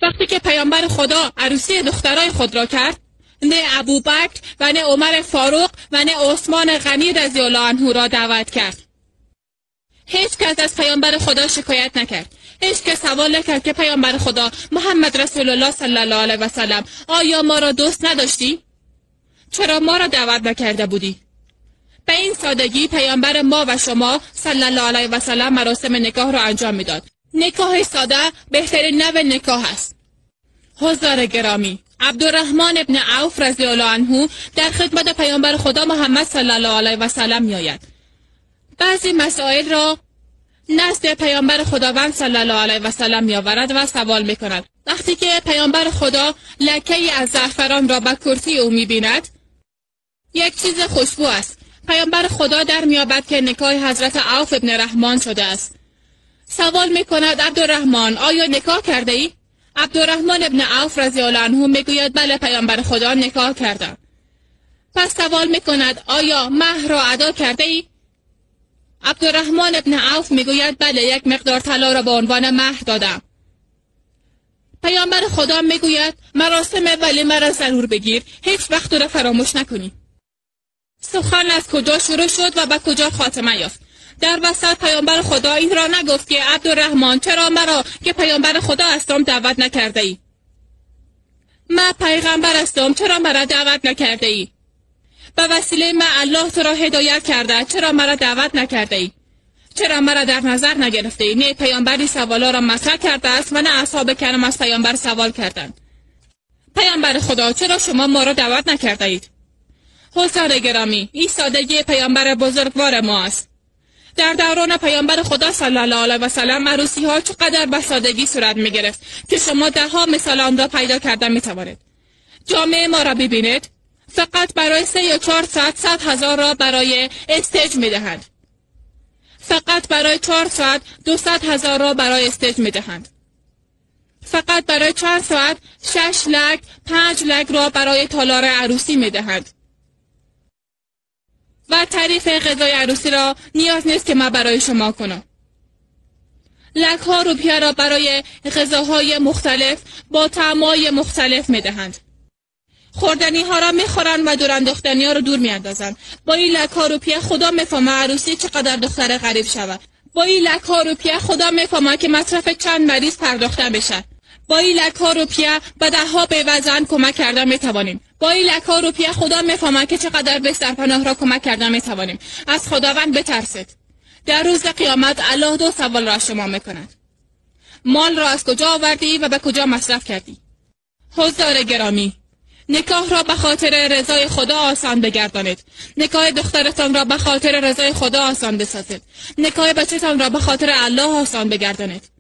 وقتی که پیامبر خدا عروسی دخترای خود را کرد، نه ابوبکر و نه عمر فاروق و نه عثمان غنی رضی الله عنه را دعوت کرد. هیچ کس از پیامبر خدا شکایت نکرد. هیچ کس سوال نکرد که پیامبر خدا محمد رسول الله صلی الله علیه و سلم آیا ما را دوست نداشتی؟ چرا ما را دعوت نکرده بودی؟ به این سادگی پیامبر ما و شما صلی الله علیه و سلم مراسم نکاح را انجام میداد. نکاح ساده بهترین نوع نکاح است. حضار گرامی، عبدالرحمن ابن عوف رضی الله عنه در خدمت پیامبر خدا محمد صلی الله علیه و سلم میآید. بعضی مسائل را نزد پیامبر خداوند صلی الله علیه و سلم میآورد و سوال میکند. وقتی که پیامبر خدا لکه‌ای از زعفران را به کرسی او میبیند، یک چیز خوشبو است. پیامبر خدا در میابد که نکاح حضرت عوف ابن رحمان شده است. سوال میکند عبدالرحمن آیا نکاح کرده ای؟ عبدالرحمن ابن عوف رضی الله عنه میگوید بله پیامبر خدا نکاح کردم. پس سوال میکند آیا مهر را ادا کرده ای؟ عبدالرحمن ابن عوف میگوید بله، یک مقدار طلا را به عنوان مهر دادم. پیامبر خدا میگوید مراسم ولیمه را ضرور بگیر، هیچ وقت را فراموش نکنی. سخن از کجا شروع شد و به کجا خاتمه یافت؟ در وسط پیامبر خدا این را نگفت که عبدالرحمن چرا مرا که پیامبر خدا هستم دعوت نکرده ای؟ من پیغمبر هستم، چرا مرا دعوت نکرده ای؟ به وسیله من الله تو را هدایت کرده، چرا مرا دعوت نکرده ای؟ چرا مرا در نظر نگرفته ای؟ نه پیامبری سوالا را مطرح کرده است و نه اصحاب کرام از پیامبر سوال کردند. پیامبر خدا چرا شما ما را دعوت نکرده اید؟ حضار گرامی، این سادگی پیامبر بزرگوار ما است. در دوران پیامبر خدا صلی الله علیه و سلم عروسی ها چقدر به سادگی صورت می گرفت که شما ده ها مثال آن را پیدا کرده می توانید. جامعه ما را ببینید، فقط برای 3 یا 4 ساعت 100,000 را برای stage می دهند. فقط برای 4 ساعت 200,000 را برای stage می دهند. فقط برای چند ساعت 6 لک 5 لک را برای تالار عروسی می دهند. و تعریف غذای عروسی را نیاز نیست که من برای شما کنم. لک ها روپیه را برای غذاهای مختلف با طعم‌های مختلف می دهند. خوردنی ها را می خورند و دورانداختنی ها را دور می اندازند. با این لک ها روپیه خدا میفهمه عروسی چقدر دختر غریب شود. با این لک ها روپیه خدا میفهمه که مصرف چند مریض پرداخته بشه. با این لک ها روپیه به ده ها بیوزن کمک کردن می توانیم. با این لک ها روپیه خدا میفهمه که چقدر به سرپناه را کمک کردن می توانیم. از خداوند بترسید. در روز قیامت الله 2 سوال را از شما میکند. مال را از کجا آوردی و به کجا مصرف کردی؟ حضار گرامی، نکاح را به خاطر رضای خدا آسان بگردانید. نکاح دخترتان را به خاطر رضای خدا آسان بسازید. نکاح بچه‌تان را به خاطر الله آسان بگردانید.